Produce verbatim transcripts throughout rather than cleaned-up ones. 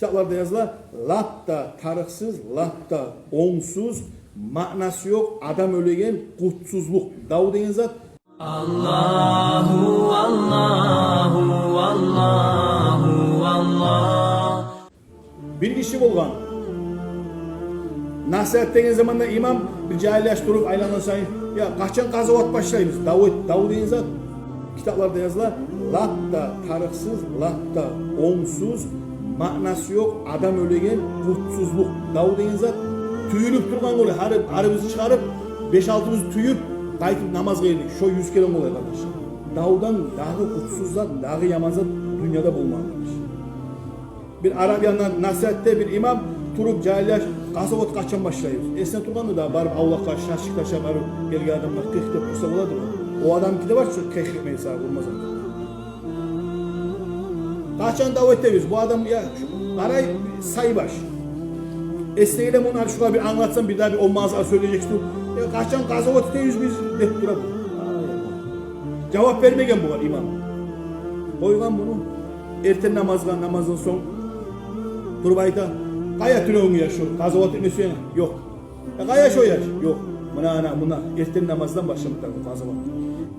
Китапларда языла, лап да тарыкъсыз, лап да онгсуз, маънасы ёкъ, адам оьлеген къутсузлукъ, дав деген зат. Аллагьу, Аллагьу, Аллагьу, Аллагь. Бир гиши болгъан. Насигьат деген заманда имам бир жагьил яш туруп айлангъан сайын: «Я, къачан къазават башлайбыз? Дав эт, дав», – деген зат. Китапларда языла, лап да тарыкъсыз, лап да онгсуз, маънасы ёкъ, адам оьлеген къутсузлукъ, дав деген зат. Тюйюлюп тургъан къолай, гьар, гьарибиз чыгъарып, беш-алтыбыз тюйюп, къайтып намазгъа гирдик. Шо юз керен къолай, къардашлар. Давдан дагъы къутсуз зат, дагъы яман зат дюньяда болмагъан, къардаш. Бир арабияны насигьатда бир имам туруп, жагьил яш: «Къазават къачан башлайбыз?» Эсине тургъанды да, барып авлакъгъа шашык ташлап, барып гелген адамлар къыйыкъ деп турса боладыр. О адамныки де бар чы къыйыкъ этмей сагъа урмазан. «Къачан дав этебиз?» Бу адам, я, къарай, сайбаш. Эсине геле муну, гьали шугъар бир англатсам, бир дагъы бир он магъаза сёйлежек тюгюл. «Я, къачан къазават этебиз биз?» – деп тура бу. Жавап бермеген бугъар имам. Къойгъан муну. Эртен намазгъа, намаздан сонг туруп айта: «Къайда тюнегюнгю яш, шо къазават этме сюеген?» «Ёкъ». «Э, къайда шо яш?» «Ёкъ». «Муна, ана, муна, эртен намаздан башлап турагъан къазават.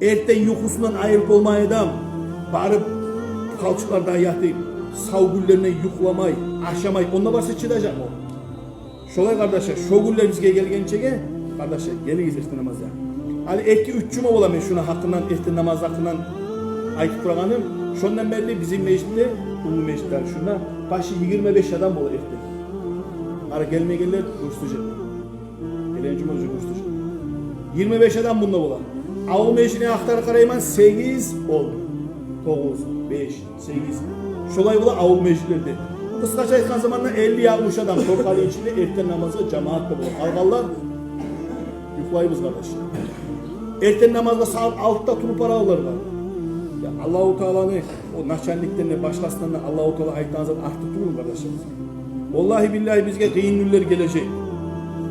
Эртен юхусундан айрылып болмай адам, барып, палчыкъларда ятып, сав гюнлерине юхламай, ашамай, онда барса чыдажакъмы?» Шолай, къардашлар, шо гюнлер бизге гелгенчеге, къардашлар, гелигиз эртен намазгъа. Гьали эки-уьч жума бола мен шуну гьакъындан, эртен намаз гьакъындан айтып турагъаным. Шондан берли бизин межитде, уллу межитлер шунда, почти йигирма беш адам бола эртен. Гьали гелмегенлер гёрсетежек. Гелеген жума уже гёрсетежек. Йигирма беш адам мунда бола. Авул межитни ахтарып къарайман, сегиз, он, тогъуз, беш, сегиз. Шолай бола авул межитлерде. Къысгъача айтгъан заманда элли-алтмыш адам Торкъалыны ичинде эртен намазгъа жамаат да бола. Къалгъанлар юхлайбыз, къардашлар. Эртен намазгъа сагьат алтыда туруп барагъанлар бар. Я, Аллагьу Тааланы о начальниклеринден, башгъасындан да Аллагьу Таала айтагъан зат артыкъ тюгюлмю, къардашлар? Валлагьи, биллагьи, бизге къыйын гюнлер гележек.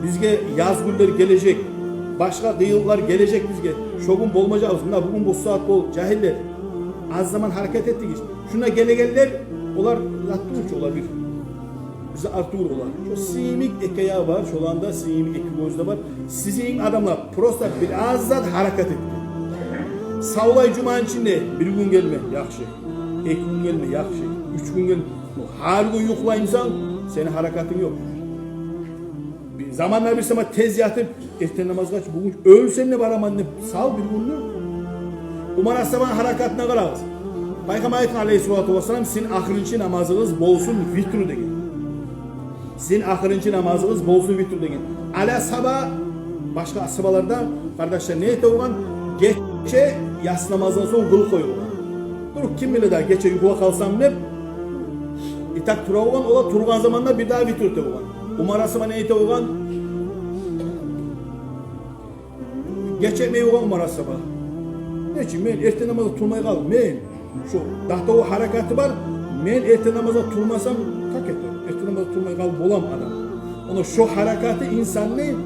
Бизге яз гюнлер гележек. Башгъа къыйынлыкълар гележек бизге. Шо гюн болмажакъбыз. Муна бугюн бу сагьат бол, жагьиллер. Аз заман гьаракат этдигиз. Шунда гелегенлер, олар зат тюгюл чю, олар бир. Бизге артыкъ олар. Шо сизин йимик эки аягъы бар, шоланы да сизин йимик эки гёзю де бар. Сизин йимик адамлар просто бираз зат гьаракат этди. Савлай жуманы ичинде бир гюн гелме, яхшы. Эки гюн гелме, яхшы. Уьч гюн гелме. Гьар гюн юхлаймысан, сени гьаракатынг ёкъ. Бир заманда бир сама тез ятып, эртен намазгъа чы, бугюн оьлсем де бараман деп сал бир гюнню. Умар асгьабаны гьаракатына къарагъыз. Пайхаммар айтгъан, алейгьиссалату вассалам: «Сизин ахырынчы намазыгъыз болсун витру», – деген. «Сизин ахырынчы намазыгъыз болсун витру», – деген. Али асгьаба, башгъа асгьабалар да, къардашлар, не эте болгъан? Гече яссы намаздан сонг къылып къоя болгъан. Туруп, ким биле дагъы, гече юхлап къалсам деп, и так тура болгъан, олар тургъан заманда бир дагъы витру эте болгъан. Умар асгьаба не эте болгъан? Гече этмей болгъан Умар асгьаба. Нечик, мен эртен намазгъа турмай къалдым. Мен, шо датаву гьаракаты бар, мен эртен намазгъа турмасам, как это? Эртен намазгъа турмай къалып болам адам. Ону шо гьаракаты инсанны,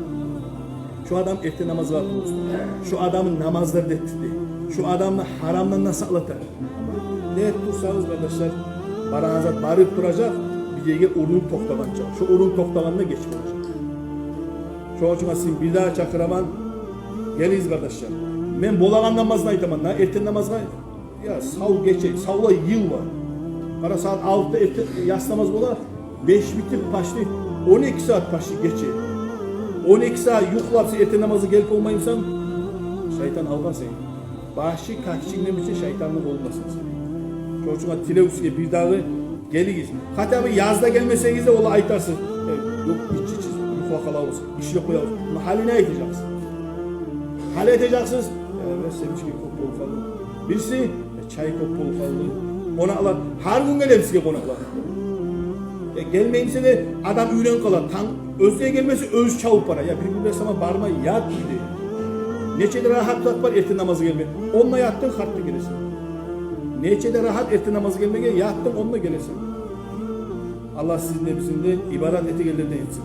шо адам эртен намазгъа тургъузду. Шо адамны намазлар да этдирди. Шо адамны гьарамдан да сакълата. Не этип турсагъыз, къардашлар, барагъан зат барып туражакъ, бир ерге урунуп токътагъанча. Шо урунуп токътагъанда геч болажакъ. Шону учун сизин бир дагъы чакъыраман, гелигиз, къардашлар. Мен болагъан намазны айтаман, на, эртен намазгъа, я, сав гече, савлай йыл бар. Къара, сагьат алтыда эртен яссы намаз бола, беш битип, почти он эки сагьат почти гече. Он эки сагьат юхлап, сен эртен намазгъа гелип болмаймысан, шайтан алгъан сени. Башы капчигингден битсе, шайтанны къолунда сен. Шону учун тилевюгюзге бир дагъы гелигиз. Хотя бы язда гелмесегиз де, олар айтарсыз: «Э, ёкъ, ичи-ичи, юхлап къалабыз, ишлеп къоябыз». Муна гьали не айтажакъсыз? Гьали айтажакъсыз: «Э, бираз семечки кёп болуп къалды». Бириси: «Э, чай кёп болуп къалды». Къонакълар, гьар гюн геле бизге къонакълар. Э, гелмей буса да, адам уьйренип къала. Танг оьзю де гелмесе, оьзю чабып бара. Я, бир гюн берсе, ама барма, ят уьйде. Нече де рагьат зат бар эртен намазгъа гелме. Онда ятдынг, къатты гелесен. Нече де рагьат эртен намазгъа гелмеге, ятдынг, онда гелесен. Аллагь сизин де, бизин де ибадат этегенлерден этсин.